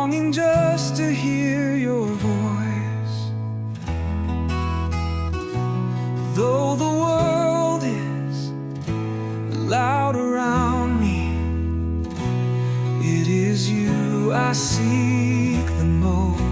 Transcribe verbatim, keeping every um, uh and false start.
Longing just to hear your voice. Though the world is loud around me, it is you I seek the most.